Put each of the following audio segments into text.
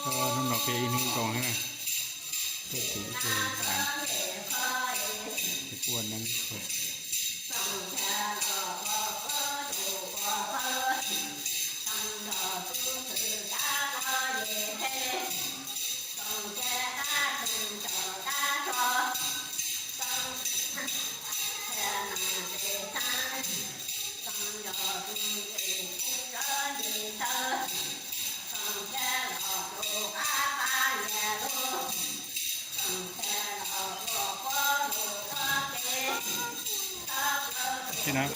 Hnub no kuj ib hnub zoo thiab na, tuaj txog ces ua neeb. Khi nào?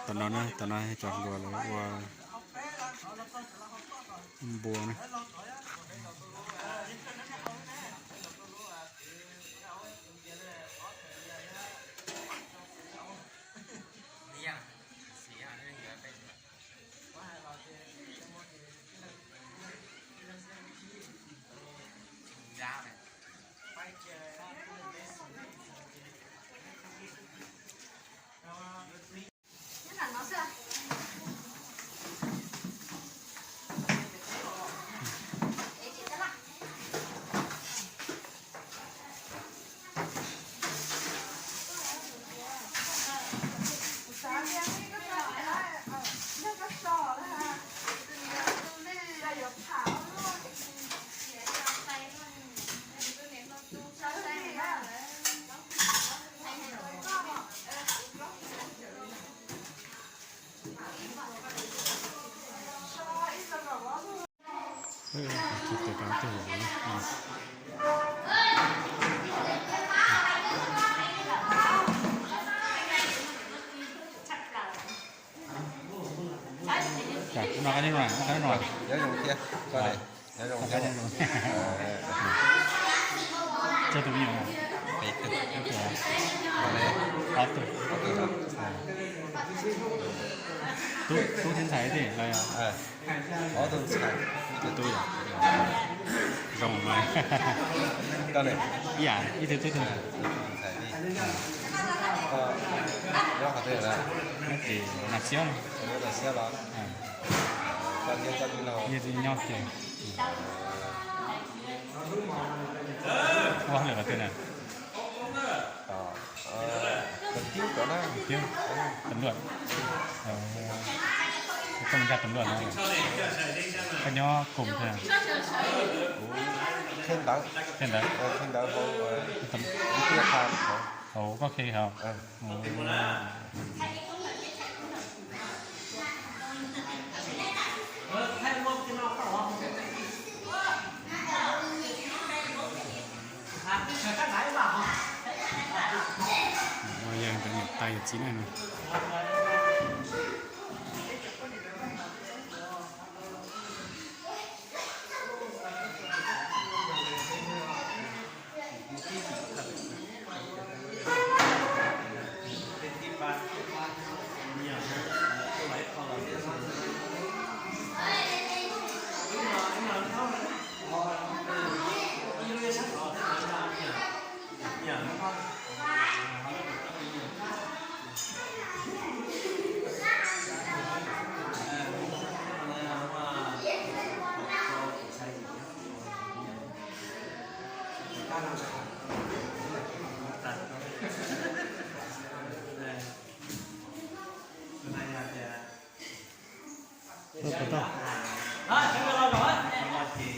Tam no na, tam no cov hluas lawv ua npua na. Nyob zoo thiab, koj ne? Nyob zoo thiab. Cov tus me nyuam, peb tug, ob tug, ob tug, ob tug. Tub, tub thiab ntxhais thiab los yog? Ob tug ntxhais, ib tug tub yom. Zoo mas. Ib yam, ib tug tub ib tug ntxhais. Nyob qhov twg lawm? Nyob tim Nam Xiab. Nyob Nam Xiab los? Yog nyob kiag. Ua hauj lwm qhov twg na? Tiv thaiv luam. Koj mus nrog tiv thaiv luam no, koj nyob koom thiab? Kuv qhia ntawv, qhia ntawv hauv, hauv koj qhia hauv. Ua yog cov niam tais yawm txiv na.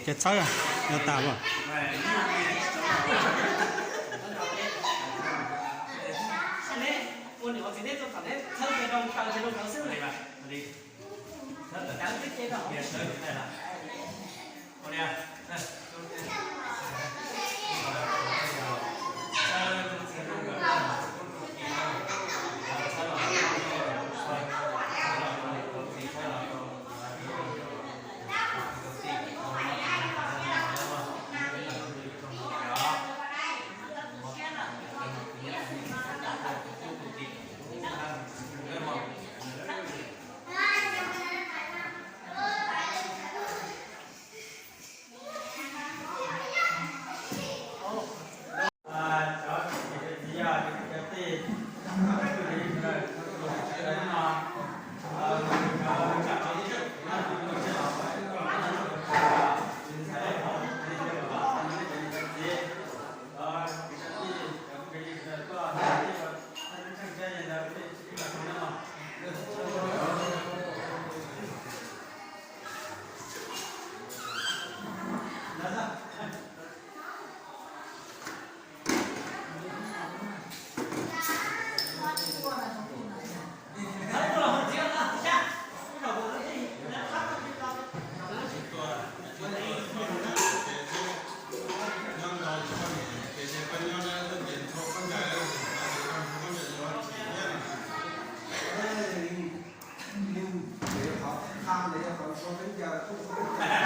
Ces txhawb, yog tas as? Nws, nws qhov tha nws yog qhov so teb ca kuj